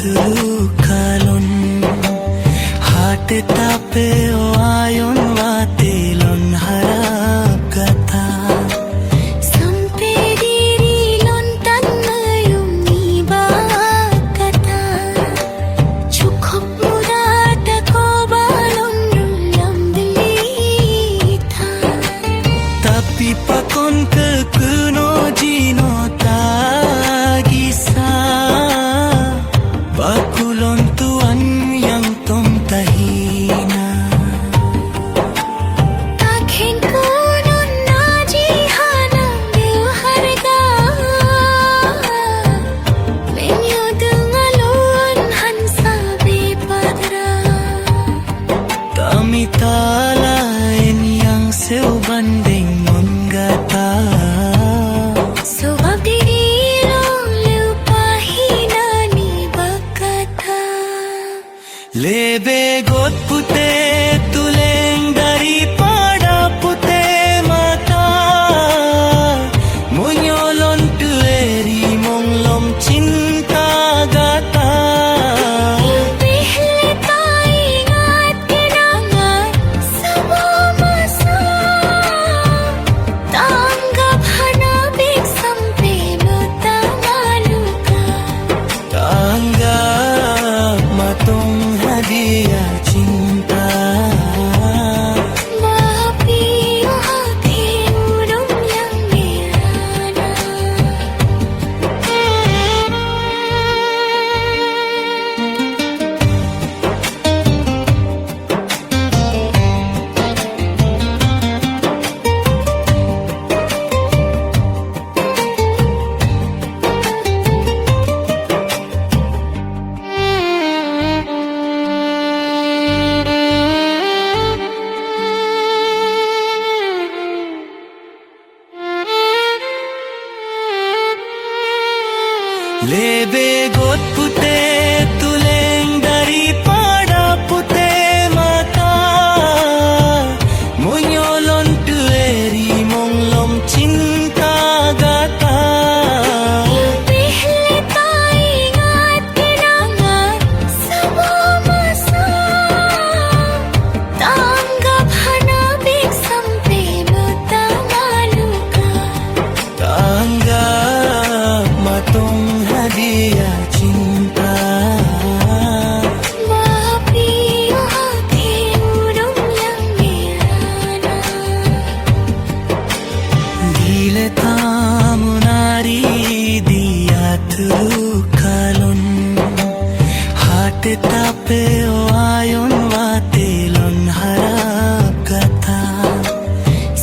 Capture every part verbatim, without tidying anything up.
Teuka lôn, hate tapeuayôn watée lôn harab gata. Sampoe diri lôn tan meuyuem nibak gata. Cukôp muda takoba lôn lam deulita. Tapi pakon keu keunoe jinoe tagisa. Bak ulôn tuan nyang tom tahina. Takheun keunoe na jih hana meuhareuga. Meunyoe deungon lôn han sabe padra. Tamita laén nyang seuubandeng ngon gata. Sabab diri lôn leupah hina nibak gata. Leubeh gét putéh tuleueng daripada putéh mata. Meunyoe lôn tuléh rimong lom cinta gata. Leubeh lé taingat keunangan saboh masa. Taanggab hana bék sampoe meutamah luka. Taanggab matong hadiah cinta. Bak piôh até udong nyang mirana. Leubeh gét putéh tuleueng daripada putéh mata. Meunyoe lôn tuléh rimong lom cinta gata. Leubeh lé taingat keunangan saboh masa. Taanggab hana bék sampoe meutamah luka. Taanggab matong hadiah cinta. Bak piôh até udong nyang mirana. Dilée tameunari di ateueh kalon, hate tapeuayôn watée lôn harab gata.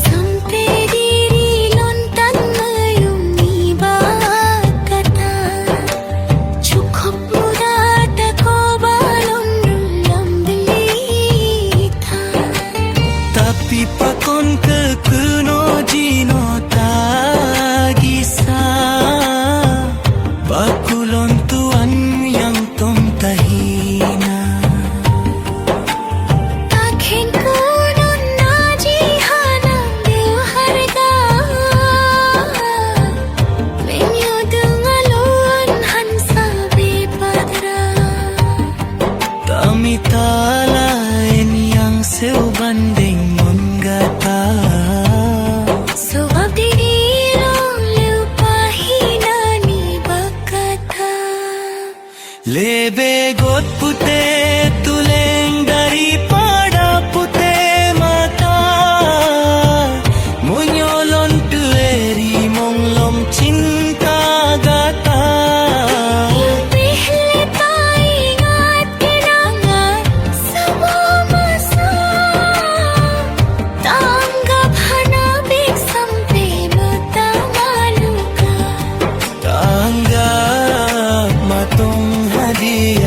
Sampoe diri lôn tan meuyuem nibak gata. Cukôp muda takoba lôn lam deulita. Tapi pakon keu keunoe jinoe tagisa. Bak ulôn tuan nyang tom tahina. Takheun keunoe na jih hana meuhareuga. Meunyoe deungon lôn han sabe padra. Tamita laén nyang seubandeng ngon gata. Sabab diri lôn leupah hina nibak gata. Leubeh gét putéh tuleueng daripada putéh mata. Meunyoe lôn tuléh rimong lom cinta gata. Leubeh lé taingat keunangan saboh masa. Taanggab hana bék sampoe meutamah luka. Taanggab matong hadi